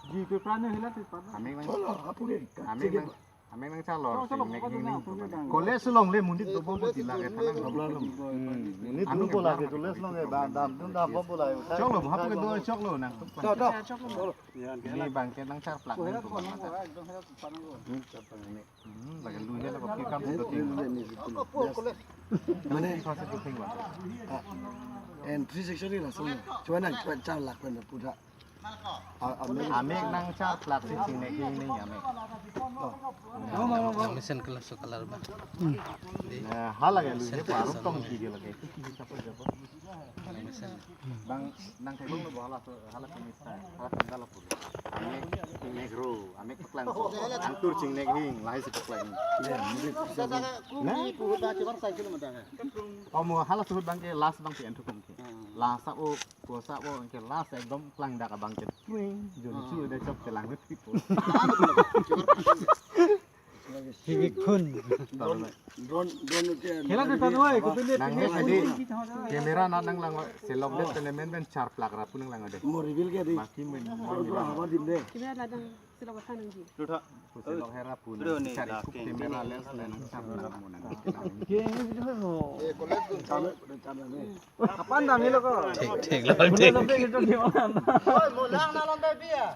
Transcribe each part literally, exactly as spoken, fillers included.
Ji, paper ne hila paper. Ameng nang, Cholo, apure. Ameng nang, ameng nang chalo. Cholo, cholo, sing nek cholo, hing ning cholo, cholo. College along le monit dobom pu tila ke thanang. Hmm, monit anu dobom ke lage, college along ke dam, dam, dam, dam bom pu lage. Cholo, hapu ke do cholo nang. Cholo, cholo. Ini bang ke nang charplak ning dobom mata. Hmm, charplak ning. Hmm, lagi lu ya, lagi kiri kam sudah tinggal. Mane, ah, entry section ni langsung. Cuma nang, cuma charplak pen puda. Ah, ah, me- Amek nang charplak si sing nek hing ning amek. Oh. Nang mesen ke laso color ba. Di. Nah, hala ya lu mesen ya, baru tong sih dia lagi. Itu sih siapa siapa? Nang mesen. Bang, nang thek lo bo hala so, hala so mista, hala so dalo pulu. Amek, amek ro, amek paklang so. Angtur sing nek hing, lahai si paklang. Ya, mungkin bisa. Nah, puhut dah kibar cycle mata. Kamu hala suhut bang ke last bang ke entu kum ke. Hmm. Last sa o, ko sa o ke last ekdom klang dak abang ke. Twing, jun chu de chok ke lang pipo. Hibik khun. Drone, drone, drone ke. Khela de tadu hai, ko pinde nang pinde hedi. Camera na nang lang selok de tenemen ben charplak ra pu nang lang de. Mo reveal ke di. Baki men mo drone reveal. Haba dim de. Camera ladang selok tha nang ji. Lu tha. Ko selok hera pu nang. Drone ni cari last ku ke camera lens le nang charplak mo nang. Ke ni ho. Eh, college dun. Chalo, chalo ni. Kapan dam hilo ko? Thik, thik lo, thik. Oi, mo lang na lom be bia.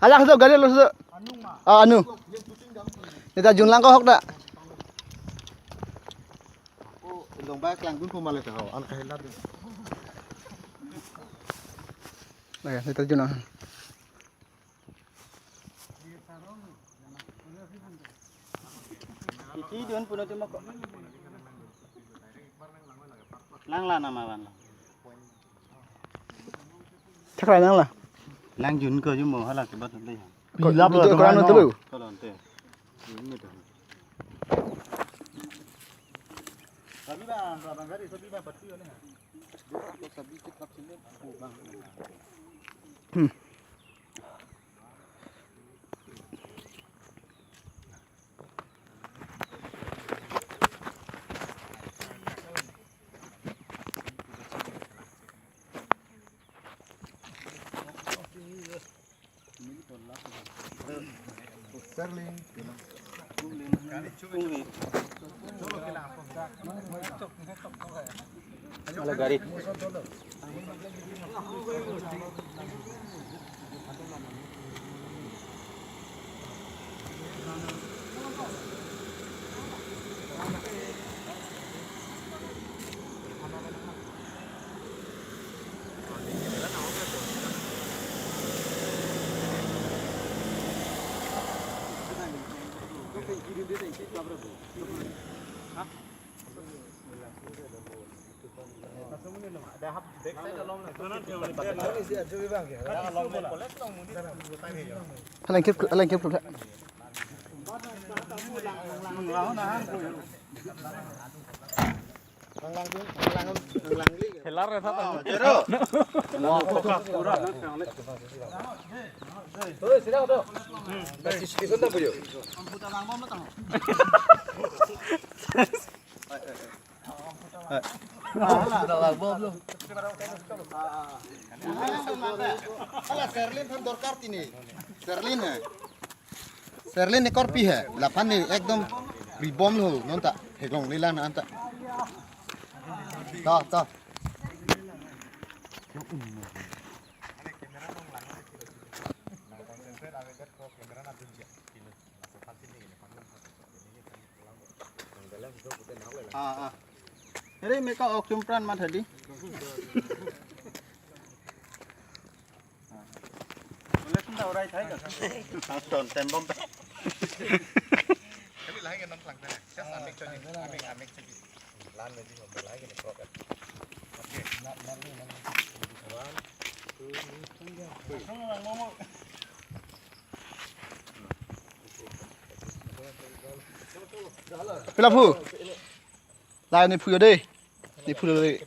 Alak do gari lo so. Ah, anu. Neta junlang ko hok da. Oh, dong ba klang dun ko male ta ho. An kahela dun. Nah, neta junlang. Iti dun puno ti mako. Lang la nama van. Thakrai nang la. Lang jun ko ju mo hala ke bat le. Ko- Pila ko- ba ko- ko- no tulu. Ko lon te. Jun me to. Sabi ba, ba gari sabi ba pati ne. Sabi ke pati ne. Hmm. Sterling. Ala gari. Alang kep, alang kep. Helar ya, satu. Hala, Serlin aphan dorkar tini. Serlin he. Serlin ne korpi he. Laphan ne ekdom ribom lo non ta. Heklong lelang na anta. Ta, ta. Ah, ah. Ere, meka ok chumpran mat hadi. Boleh sunda orai thai ka? Ton tem bom. Kali lahai ke non lang tadi. Just amik choni, amik, amik choni. Lan lagi, hotel lagi nih, proper. Oke. One, two, three. Langsung lang, Momo. Pila phu? Lai ne phu dei. Ne phu dei.